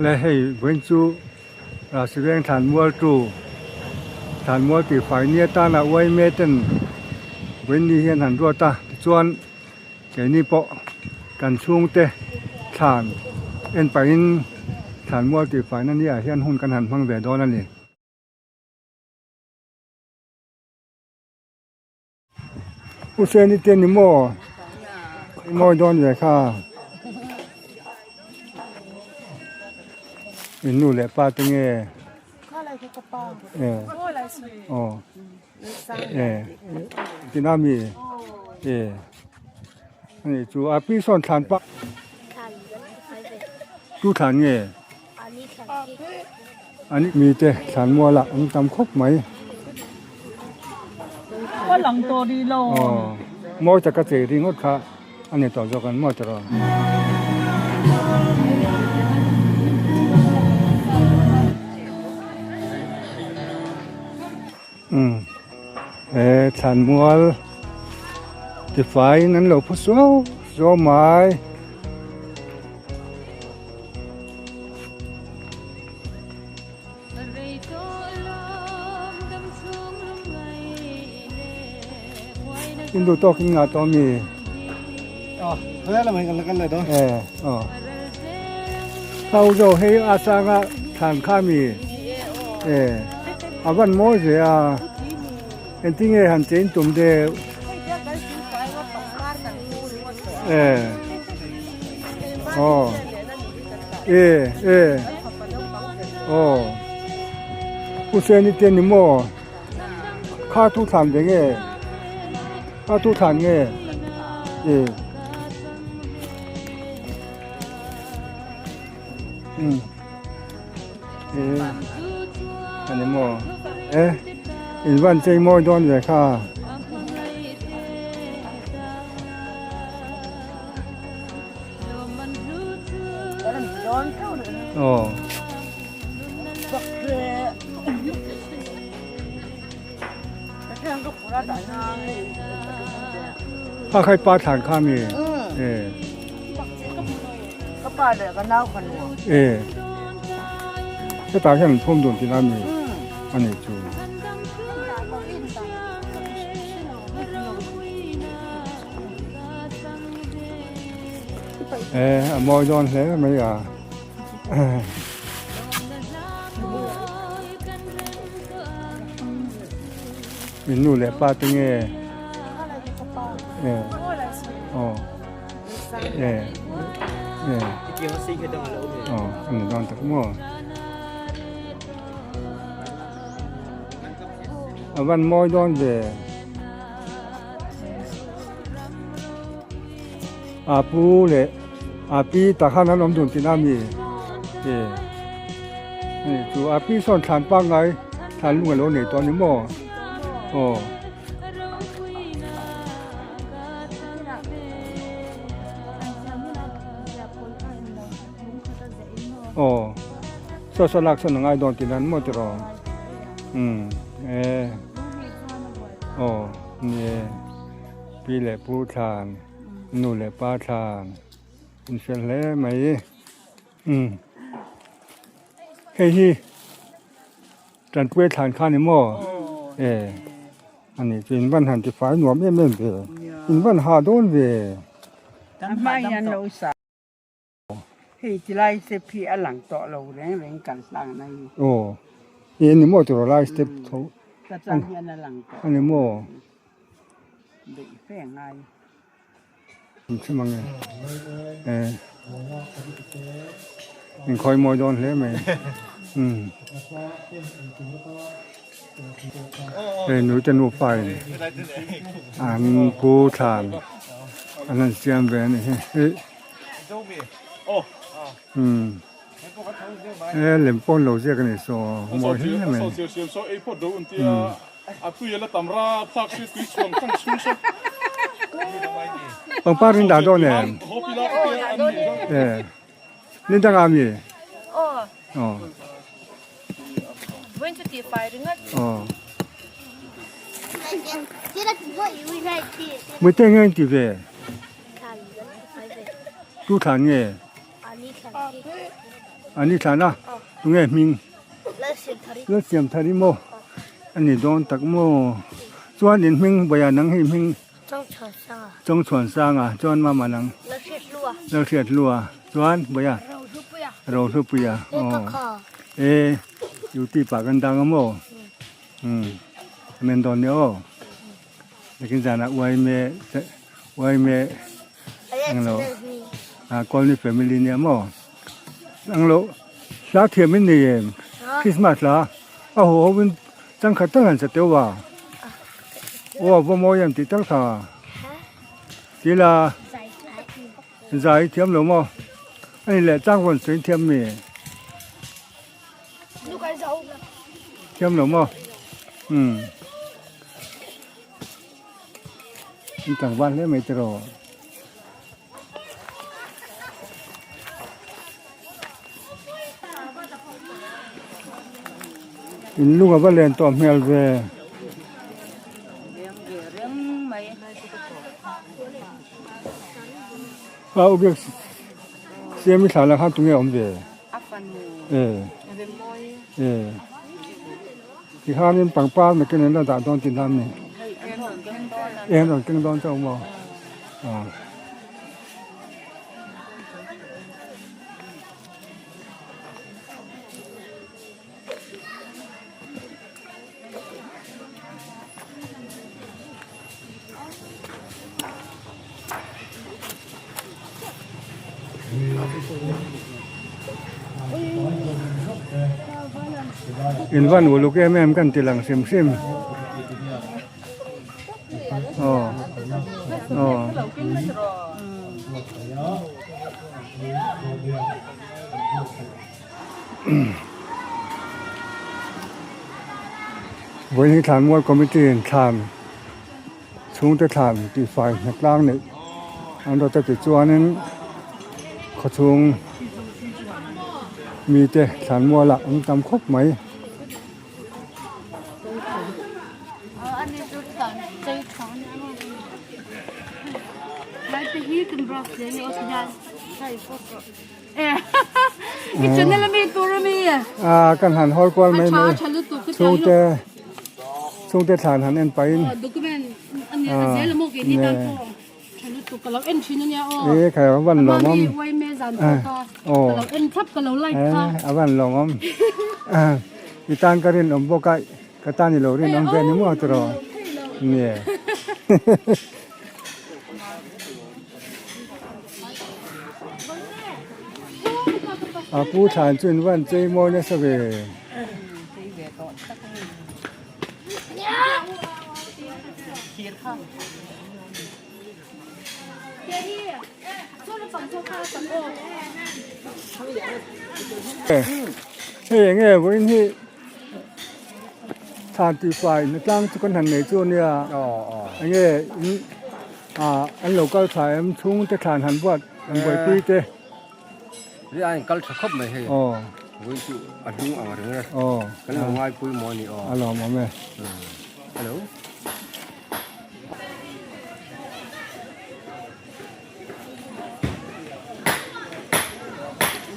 Le hei vawiin chu Rasi Veng thlanmual tu thlanmual tih fai ni atana uaime ten vawiin ni hian han ruat a tichuan keini pawh kan chhungte thlan en pahin thlanmual tih faina ni ah hian hun kan han hmang ve dawn a ni. U Seni te ni maw mawi dawn ve kha in nu leh pa te nge eh aw eh tina mi eh ani chu a pi sawn thlan pa tu thlan nge An mite thlanmual ah an tam khawp mai. Aw mawi taka chei ringawt kha a ni tawh zawk an maw tiraw. Umm he thlanmual tifaiin an lo phu suau suau mai. In duh tawk in ngah tawh ami? Eh aw. Hau zo hei a sanga thlan kha mi? Eh a van mawi ve a. Engtinge han chein tum deuh? Eh aw eh eh aw Pu Seni te ni maw kha thu thlan ve nge kha thu thlan nge eh um eh ani maw eh in van chei mawi dawn ve kha. Aw. A khai pa thlan kha mi. Eh. Ka pa le ka nau khan mo. Eh. Hetah hian an phum dun tih a mi. Ani chu. Eh a mawi dawn hle mai a. In nu leh pa te nge eh aw eh eh aw ani dawn tak maw a van mawi dawn ve a pu leh a pi tah khan an awm dun tihna a mi e hei chu a pi sawn thlan pangngai thlan lung a lo nei tawh a ni maw aw. Aw saw saw lak sawn a ngai dawn tihna a ni maw tiraw umm e aw ni e pi leh pu thlan. Nu leh pa thlan in fel hle mai umm hei hi tanpuia thlan kha a ni maw e a nih chu in van han ti fai nuam em em ve in van ha dawn ve. Hei tilai step hi a lang tawh lo reng reng kan hlang na hi. Aw e ni maw tawh lai step tho. Ka chang hian a lang tawh. A ni maw. Beih fe ngai. An hre mang e. E. In khawi mawi dawn hle mai. Um. Hei nui te nupa in an pu thlan an han siam ve a ni hi. Umm he lem pawh an lo ziak a ni saw mawi hle mai umm. Pangpar in dah dawn em? Eh ni dangah mi? Aw. Aw. Mute nge in ti ve? Tu thlan nge? Ani thlan a tunge hming Lalsiam thari maw ani dawn tak maw chuan in hming bawia nang hi hming Chawngchhuan sanga chuan mama nang Lalhriat hlua chuan bawia Rohlupuia aw e duty pah kan dang a maw umm men dawn nia aw Nakin zanah uaime uaime englo ah colony family nia maw englo hla thiam in nei em Christmas hla a haw ho in changkhat tal han sa teuh a aw a va mawi em tih tal kha tila zai thiam lo maw ani leh chang rawn sawi thiam mi. Thiam lo maw? Umm. In tlangval hle mai tiraw. In lung a va len tawh hmel ve. A ubiak siam i thla la khan tunge awm ve. A fanu Remawi. Tikhanin pangpar nakin an la dah dawn tih nan ni. Hei an rawn keng dawn chauh maw? Aw. In van uluk em em kan ti lang hrim hrim aw aw Vawiin thlanmual committee in thlan chhungte thlan tih fai hna tlang neih an rawt a tichuanin khawchhung mite thlanmualah an tam khawp mai. A kan han hawl kual mai mai chhungte chhungte thlan han en pahin e khai a van lawmawm aw a van lawmawm i tan ka rinawm bawk a ka tan i lo rinawm ve ni maw tiraw nge. A pu thlan chu in van chei mawi nasa ve. Hei eng nge vawiin hi thlan tihfai na tlang chu kan han nei chu ania eng nge in Ah an lo kal tha em chhungte thlan han buat an buaipui te. Ri a in kal tha khawp mai hei. Aw. Vui chu a hnung ang reng e. Aw. Kan lo ngaipui maw ni aw. A lawm awm e. Hello.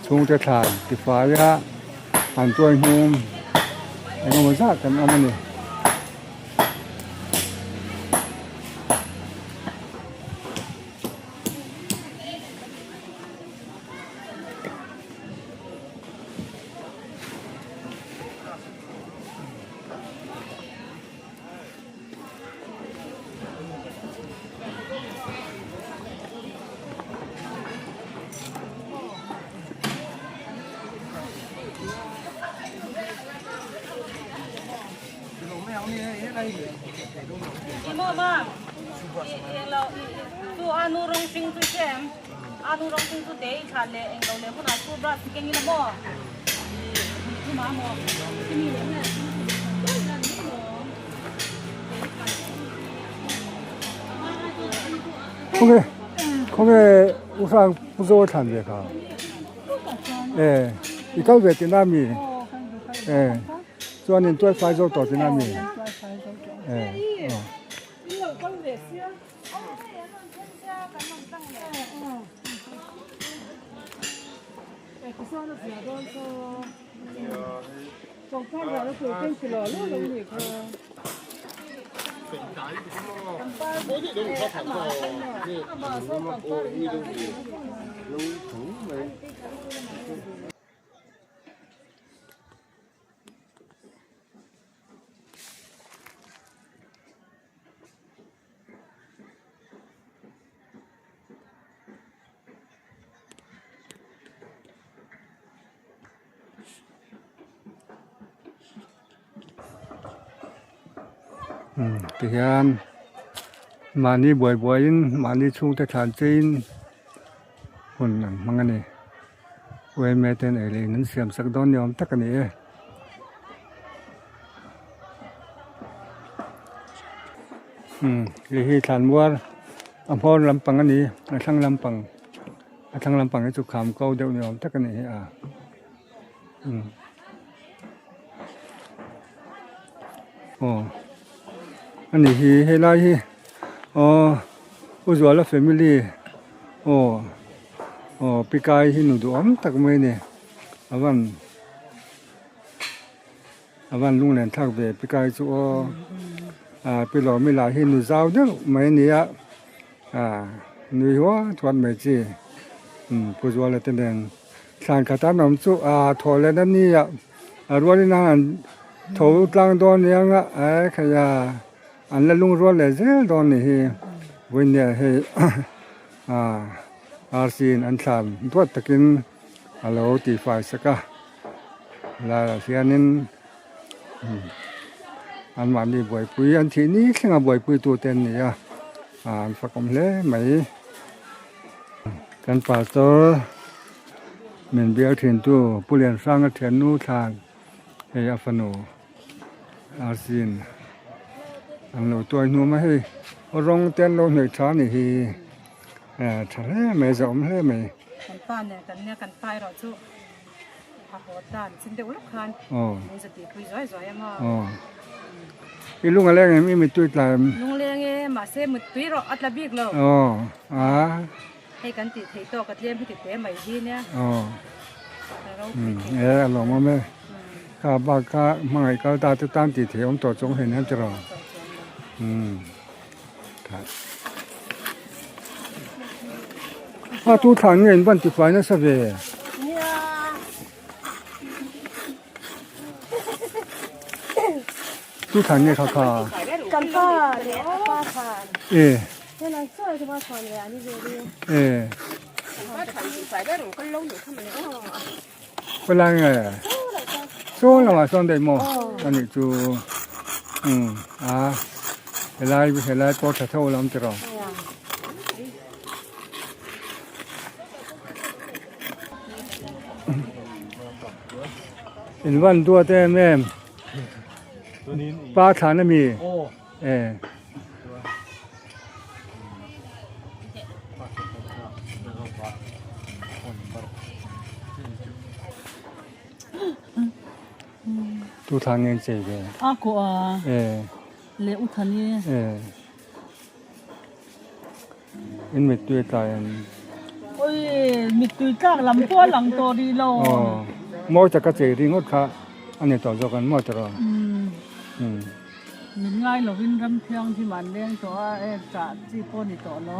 Chhungte thlan tifai a an tuai hnum engemaw zat kan awm a ni. Khawnge khawnge u hrang pu zawl thlan ve kha e i kal ve tihna mi e chuanin tuai fai zo tawh tihna mi e aw. Tihian mahni buai buaiin mahni chhungte thlan cheiin hun an hmang a ni. Uaime ten ei leh in an siam sak dawn ni awm tak a ni e. Hei hi thlanmual a hmawr lampang a ni a thlang lampang a thlang lampang hi chu kham ko deuh ni awm tak a ni hi a. Aw ani hi helai hi aw u Zuala family aw aw pi kai hi nu duhawm tak mai a ni a van a van lunglen thlak ve pi kai chu aw ah pi lawmi lah hi nu zau deuh mai a ni a ah nui huat huat mai chi pu Zuala te nen. Thlan khat an awm chu aa thaw leh na ni ah a rualin a han tho tlang dawn nia nga eh khai a an la lung rual leh zel dawn ni hi vawinia hei aa arsi in an thlan duat takin a lo tihfai sak a laiah hianin anmahni buaipui an thih ni thleng a buaipui tute an ni a aa an fakawm hle mai. Kan pastor min bial thin tu Pu Liansanga thiannu thlan hei a fanu Arsin an lo tuai hnu mai hei rawng te an lo hnawih tha a nih hi eh tha hle mai zahawm hle mai. Kan pa nen kan nia kan pa erawh chu a haw ta an chin deuh lawk khan min za tihpui zuai zuai a maw. I lung a leng em i mittui tla em? Lung leng e mahse muttui rawh a tla bik lo. Aw a. Hei kan tih theih tawk a tlem heti te mai hi nia. Aw. E a lawm awm e. Kha bak kha hmangaih kal ta te tan tih theih awm tawh chuang hei nen tiraw. Umm. A tu thlan nge in van tifai nasa ve. Tu thlan nge kha kha. Kan pa leh a pa thlan. E. Helai chuan ka pa thlan leh ani ve ri. E. Khawilai nge? Saw lamah sawn daih maw? Anih chu umm a helai helai pawh tha tho lam tiraw. In van duat em em pa thlan ami e. Tu thla ngen chei ve. A ko a. E. Le u thani. E. In mit tui tlai an. Oi mit tui tlak lam pawh a lang tawh rih lo. Aw. Mawi taka chei ri ngawt kha a ni tawh zawk an maw tiraw. Umm. Min ngai lovin ram thianghlim an leng tawh a, e chah chi pawh ni tawh lo.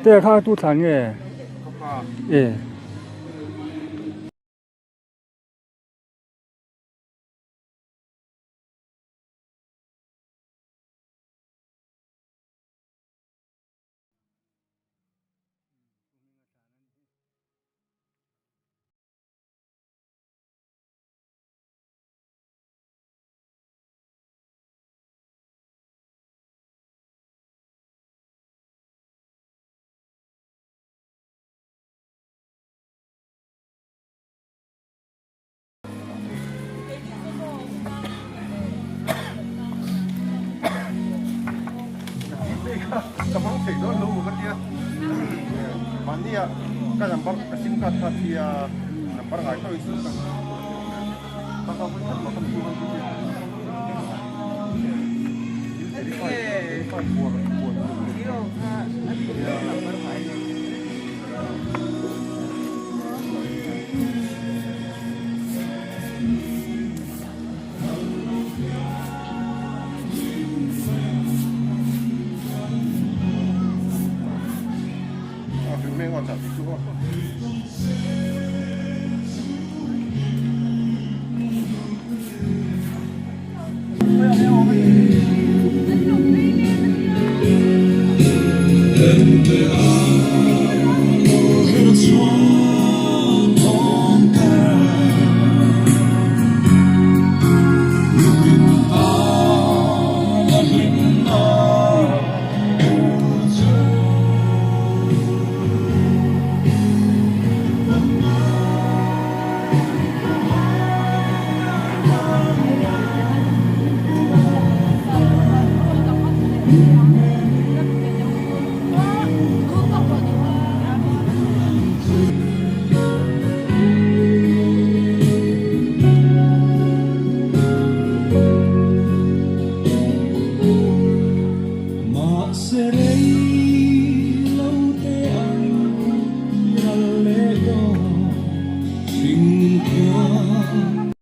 Te kha tu thlan nge? E. Ka hmang thei dawn lo ka tia mahnia ka number ka sim card kha thia number ngai tawhin sim card ka ka vawi khat mah ka hmu han ti.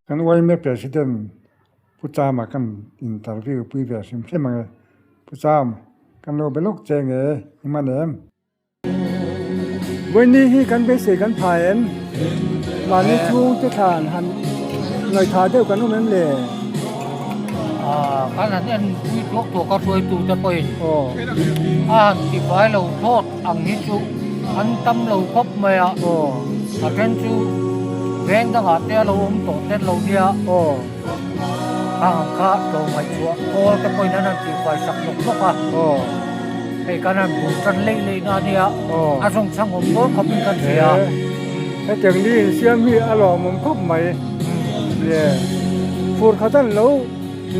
Kan YMA President Pu Chama kan interview pui ve hrim hrim ang e. Pu Cham, kan lo be lawk che nge i hman em? Vawiini hi kan beisei kan pha em? Mahni chhungte thlan han ngaihthah deuh kan awm em le? Kan han en pui tuak tuak a hruaitute pawhin a han tifai lo thlawt ang hi chu an tam lo khawp mai a. A then chu veng dangah te a lo awm tawh tet lo nia. Khang ang kha tlawmngaih chhuah kawl te pawhin an han tihfai sak nawk nawk a. Hei kan han bul tan leih leih na ania a zawng chhang awm dawn khawpin kan hria. Hetiang ni insiam hi a lawmawm khawp mai. Le fur khat an lo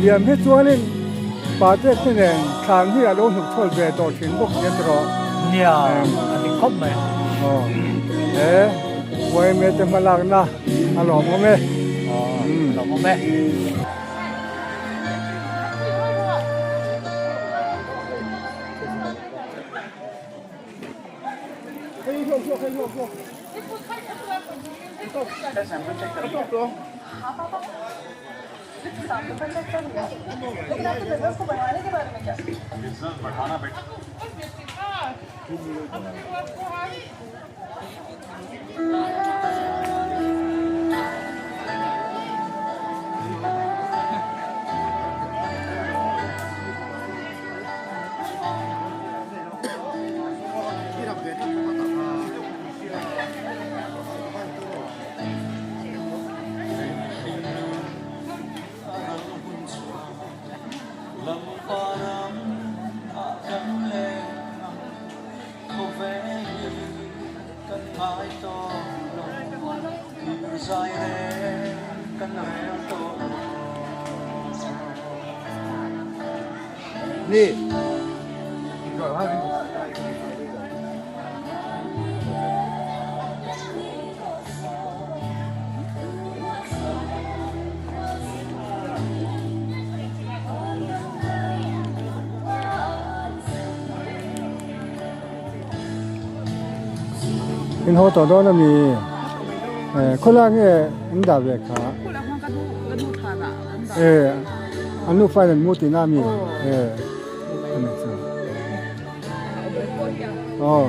liam hi chuanin Patek te nen thlan hi a lo hnuk chhuat ve tawh thin bawk nia tawh. Nia a ni khawp mai. Aw he YMA te hmalakna a lawmawm e. Aw lawmawm e. In haw tawh dawn a mi? Khawlai nge an dah ve kha? An nufa in an mu tihna a mi? Aw.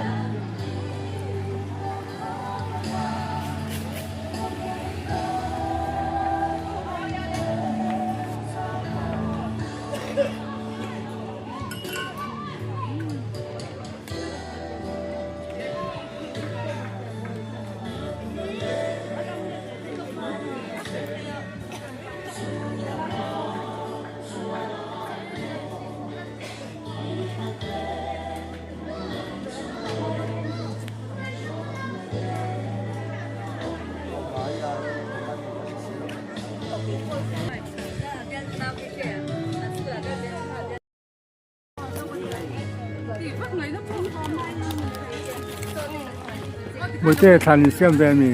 Bawihte thlan in siam ve a mi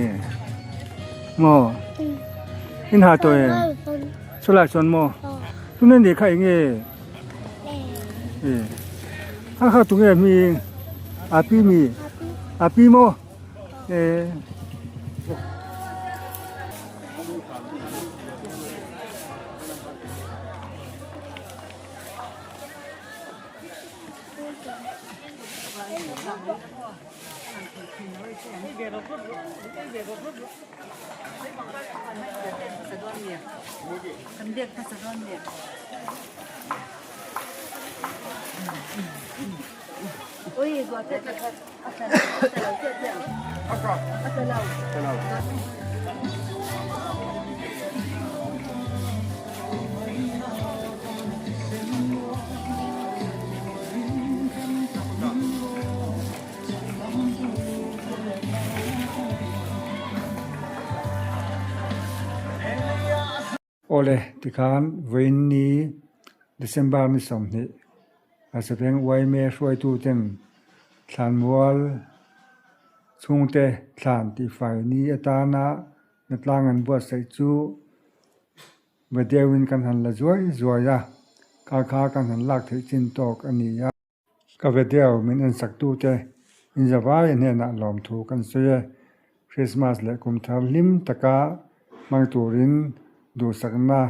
maw in ha tawh em chulai chuan maw tuna ni kha eng nge. Kha kha tunge mi a pi mi a pi maw e. Awle tikhan vawiin ni December ni 20 Hmasaveng Uaime hruaituten thlanmual chhungte thlan tihfai ni atana hnatlang an buatsaih chu va deuhin kan han la zuai zuai a, kha kha kan han lak theih chin tawk a ni a. Ka video min en sak tute inzavai hnenah lawmthu kan sawi e. Christmas leh kum thar hlim taka hmang turin duhsakna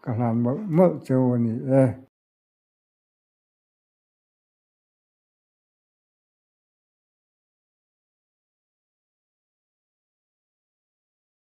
ka hlan mawlh mawlh cheu a ni e.